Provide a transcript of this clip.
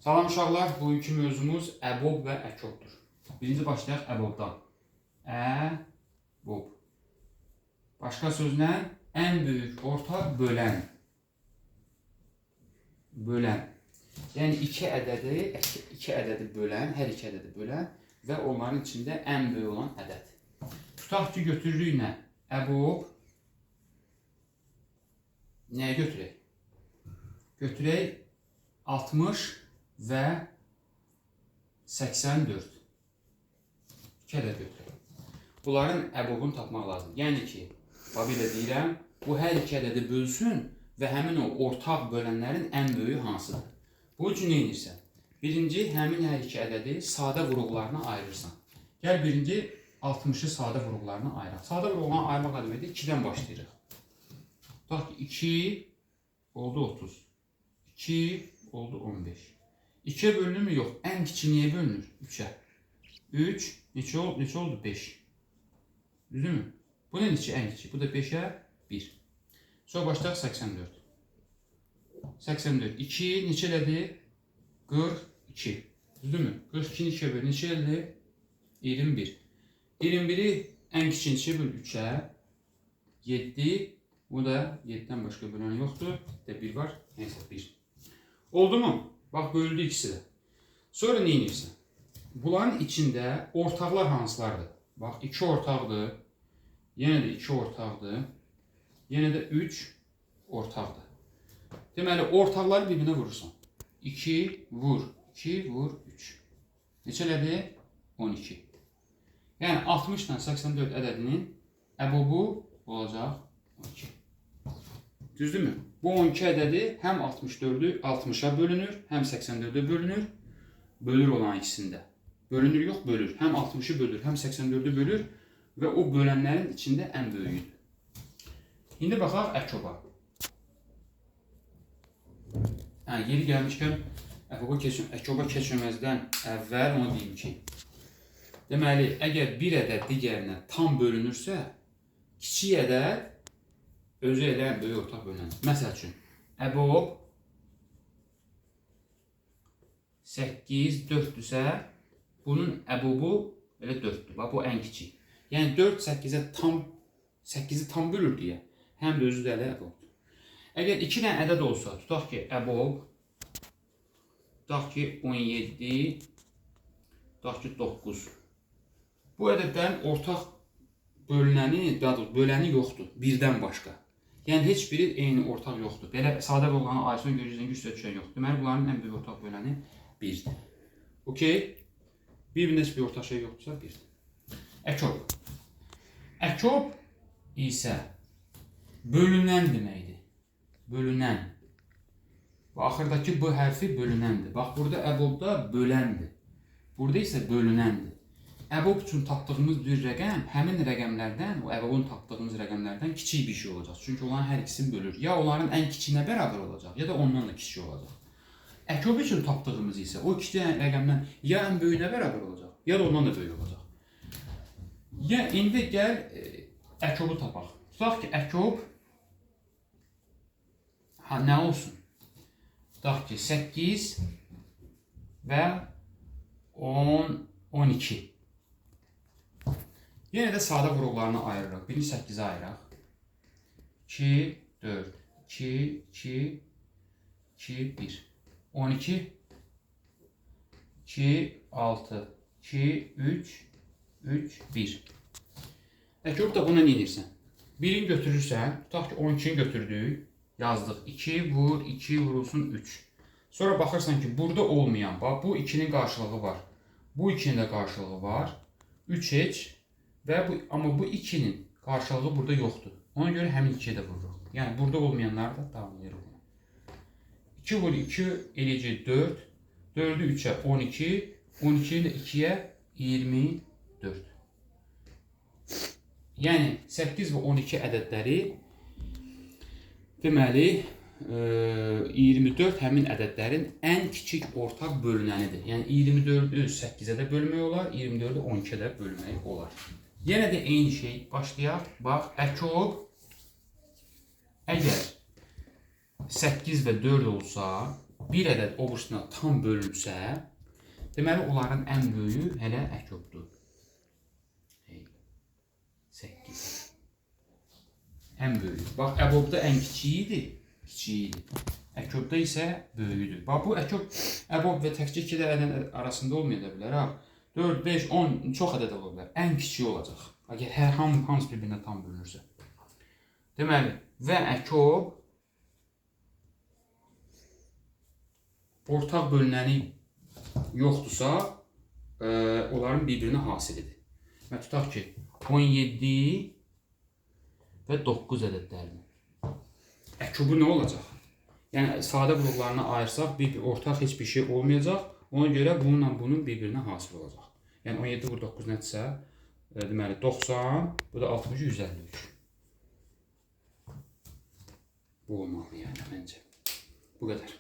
Salam uşaqlar, bugünkü mövzumuz əbob və əkobdur. Birinci başlayaq əbobdan. Əbob. Başqa sözlə ən böyük ortaq bölən. Bölən. Yəni iki ədədi bölən, hər iki ədədi bölən və onların içində ən böyük olan ədəd. Tutaq ki, götürürük nə? Əbob. Nəyə götürək? Götürək 60 və 84. İki ədəd götürək. Bunların əbobunu tapmaq lazımdır. Yəni ki, bax belə deyirəm, bu hər iki ədədi bölsün və həmin o ortaq bölənlərin ən böyüyü hansıdır? Bu üçün nə edirsən? Birinci, həmin hər iki ədədi sadə vuruqlarına ayırırsan. Gəl birinci 60-ı sadə vuruqlarına ayıraq. Sadə vuruqlarına ayırmaq nə deməkdir? 2-dən başlayırıq. Tutaq ki, 2 oldu 30. 2 oldu 15. 2-yə bölünür mü? Yox. Ən kiçiyi niyə bölünür? 3-ə. 3 neçə oldu? Neçə oldu? 5. Düzdürmü? Bu nə neçə ən kiçik? Bu da 5-ə 1. Sonra başlayaq 84. 84. 2 neçə elədi? 42. Düzdürmü? 42-ni 2-yə böl. Neçə elədi? 21. 21-i ən kiçiyi neçəyə böl? 3-ə. 7. Bu da 7-dən başqa bölən yoxdur. Bir də 1 var. Neysə 1. Oldu mu? Bax, bölündü ikisi də. Sonra nə edirsən? Bunların içində ortaqlar hansılardır? Bax, 2 ortaqdır. Yenə də 2 ortaqdır. Yenə də 3 ortaqdır. Deməli, ortaqları bir-birinə vurursan. 2 vur, 2 vur, 3. Neçə elədi? 12. Yəni, 60 ilə 84 ədədinin əbobu olacaq 12. Düzdürmü? Bu 12 ədədi həm 64-ü 60-a bölünür, həm 84-ə bölünür. Bölür olan ikisində. Bölünür yox, bölür. Həm 60-ı bölür, həm 84-ü bölür və o bölənlərin içində ən böyüyüdür. İndi baxaq əkoba. Hə, yeri gəlmişkən əkoba keçməzdən əvvəl onu deyim ki, deməli, əgər bir ədəd digərinə tam bölünürsə, kiçik ədəd özü elə ən böyük ortaq bölünən. Məsəl üçün, əbob 8, 4-dürsə, bunun əbobu elə 4-dür. Bax, bu ən kiçik. Yəni, 4 8-ə tam, 8-i tam bölür deyə, həm də özü də elə əbobdur. Əgər 2 dənə ədəd olsa, tutaq ki, əbob, tutaq ki, 17, tutaq ki, 9. Bu ədədlərin ortaq bölünəni, daha doğrusu, böləni yoxdur, birdən başqa. Yəni, heç biri eyni ortaq yoxdur. Belə sadə vuruqlarına ayırsan, görürsən ki, üstə düşən yoxdur. Deməli, bunların ən böyük ortaq böləni 1-dir. Okey? Bir-birində heç bir ortaq şey yoxdursa, 1-dir. Əkob. Əkob isə bölünən deməkdir. Bölünən. Bu axırdakı B hərfi bölünəndir. Bax, burada əbobda böləndir. Burada isə bölünəndir. Əbob üçün tapdığımız bir rəqəm həmin rəqəmlərdən, o əbobun tapdığımız rəqəmlərdən kiçik bir şey olacaq. Çünki onların hər ikisini bölür. Ya onların ən kiçiyinə bərabər olacaq, ya da ondan da kiçik olacaq. Əkob üçün tapdığımız isə o iki rəqəmdən ya ən böyüyünə bərabər olacaq, ya da ondan da böyük olacaq. Ya indi gəl əkobu tapaq. Tutaq ki, əkob nə olsun? Tutaq ki, 8 və 10, 12. Yenə də sadə vuruqlarını ayırırıq. Birinci 8-i ayıraq. 2, 4, 2, 2, 2, 1. 12, 2, 6, 2, 3, 3, 1. Əkob da buna nə edirsən? Birini götürürsən, tutaq ki, 12-ni götürdük, yazdıq. 2 vur, 2 vurulsun 3. Sonra baxırsan ki, burada olmayan, bax, bu 2-nin qarşılığı var. Bu 2-nin də qarşılığı var. 3 heç. Və bu, amma bu 2-nin qarşılığı burada yoxdur. Ona görə həmin 2-yə də vururuq. Yəni, burada olmayanlar da tamamlayırıq bunu. 2 vur 2 eləyəcək 4. 4-ü 3-ə 12. 12-ni də 2-yə 24. Yəni, 8 və 12 ədədləri deməli, 24 həmin ədədlərin ən kiçik ortaq bölünənidir. Yəni, 24-ü 8-ə də bölmək olar, 24-ü 12-ə də bölmək olar. Yenə də eyni şey. Başlayaq. Bax, əkob əgər 8 və 4 olsa, Bir ədəd o birisine tam bölünsə, deməli onların ən böyüyü hələ əkobdur. 8. Ən böyüyü. Bax, əbobda ən kiçiyi idi. Kiçiyi idi. Əkobda isə böyüyüdür. Bax, bu əkob, əbob və təkcə 2 ədəd arasında olmaya da bilər. Ha. 4, 5, 10 çox ədəd ola bilər. Ən kiçiyi olacaq. Əgər hər hamısı bir-birinə tam bölünürsə. Deməli, və əkob ortaq bölünəni yoxdursa, onların bir-birinə hasilidir. Və tutaq ki, 17 və 9 ədədlərinin. Əkobu nə olacaq? Yəni, sadə bloklarına ayırsaq, bir ortaq heç bir şey olmayacaq. Ona görə bununla bunun bir-birinə hasil olacaq. Yəni, 17 vur 9 nədirsə, deməli, 90, bu da 60, 153. Bu olmalı, yəni, məncə. Bu qədər.